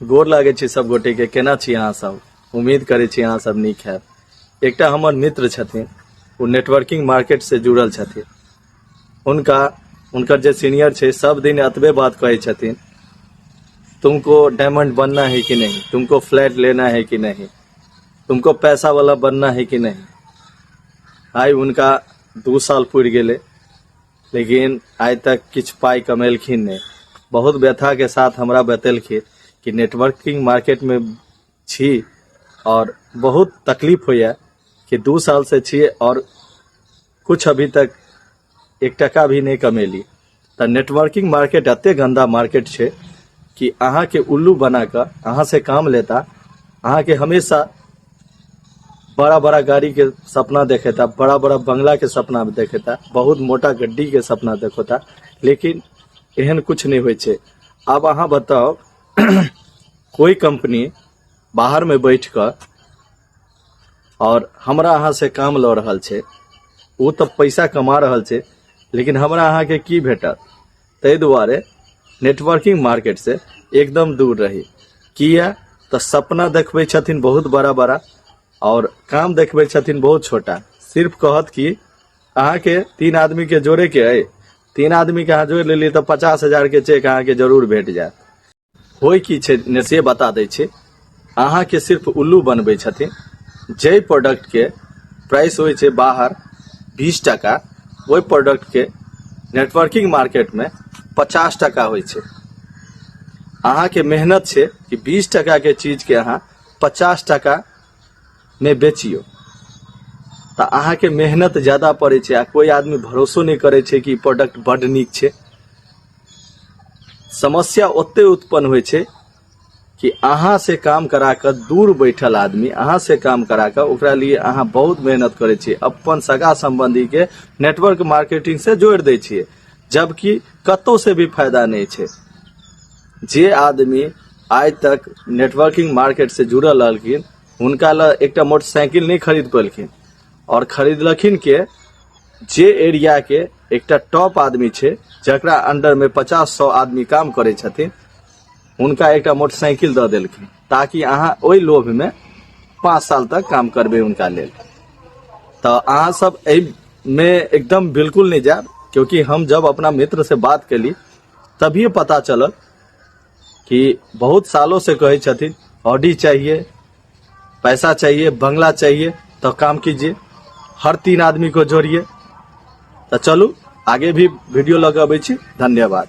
गोर लागै छी सब गोटे के। केना छी अहाँ सब? उम्मीद करै छी अहाँ सब नीक हैब। एकटा हमर मित्र छथिन, ओ नेटवर्किंग मार्केट से जुड़ल छथिन। हुनकर जे सीनियर छै सब दिन एतबे बात कहै छथिन, तुमको डायमंड बनना है कि नहीं, तुमको फ्लैट लेना है कि नहीं, तुमको पैसा वाला बनना है कि नहीं। आइ हुनका 2 साल पुरि गेलै, लेकिन आइ तक किछु पाइ कमेलखिन नहि। बहुत व्यथाके साथ हमरा बतेलखिन कि नेटवर्किंग मार्केटमे छी और बहुत तकलीफ होइए कि 2 साल से छी और कुछ अभी तक 1 टका भी नहि कमेली। तऽ नेटवर्किंग मार्केट एते गंदा मार्केट छै कि अहाँके उल्लू बना कऽ अहाँ से काम लेता, अहाँके हमेशा बड़ा बड़ा गाड़ी के सपना देखेता, बड़ा बड़ा बंगला के सपना देखेता, बहुत मोटा गड्डी के सपना देखेता, लेकिन एहन कुछ नहीं होइ छै। आब अहाँ बताउ, कोई कंपनी बाहर में बैठ कऽ और हमरा अहाँ से काम लऽ रहल छै, ओ तऽ पैसा कमा रहल छै, लेकिन हमरा अहाँके की भेटत? ताहि दुआरे नेटवर्किंग मार्केट से एकदम दूर रही। किया तऽ सपना देखबै छथिन बहुत बड़ा बड़ा और काम देखबै छथिन बहुत छोटा। सिर्फ कहत कि अहाँके 3 आदमी के जोड़े के अइ, 3 आदमी के अहाँ जोड़ि लेलियै तऽ 50,000 के चेक अहाँके जरूर भेट जायत। होइ की छै ने से बता दै छी, अहाँके सिर्फ उल्लू बनबै छथिन। जाहि प्रोडक्टके प्राइस होइ छै बाहर 20 टाका, ओहि प्रोडक्टके नेटवर्किंग मार्केटमे 50 टाका होइ छै। अहाँके मेहनत छै कि 20 टाकाके चीजके अहाँ 50 टाकामे बेचियौ, तऽ अहाँके मेहनत ज्यादा पड़ै छै आ कोइ आदमी भरोसो नहि करै छै कि ई प्रोडक्ट बड्ड नीक छै। समस्या ओते उत्पन्न होइ छै कि अहाँ से काम करा कऽ दूर बैठल आदमी अहाँ से काम करा कऽ ओकरा लिए अहाँ बहुत मेहनत करै छियै, अपन सगा संबंधी के नेटवर्क मार्केटिंग से जोड़ि दै छियै, जबकि कतौ से भी फायदा नहि छै। जे आदमी आइ तक नेटवर्किंग मार्केट से जुड़ल रहलखिन हुनका लए एकटा मोटरसाइकिल नहि खरीद पेलखिन, और खरीदलखिन के जे एरिया के एकटा टॉप आदमी छै जकरा अंडर में 50-100 आदमी काम करै छथिन, हुनका एकटा मोटरसाइकिल दऽ देलखिन ताकि अहाँ ओहि लोभ में 5 साल तक काम करबै हुनका लेल। तऽ अहाँ सब एहिमे एकदम बिल्कुल नहि जायब, क्योंकि हम जब अपना मित्र से बात केली तभिए पता चलल कि बहुत सालों से कहै छथिन ऑडी चाहिए, पैसा चाहिए, बंगला चाहिए, तो काम कीजिए, हर 3 आदमी को जोड़िए। तो चलू आगे भी वीडियो लऽ कऽ अबै छी। धन्यवाद।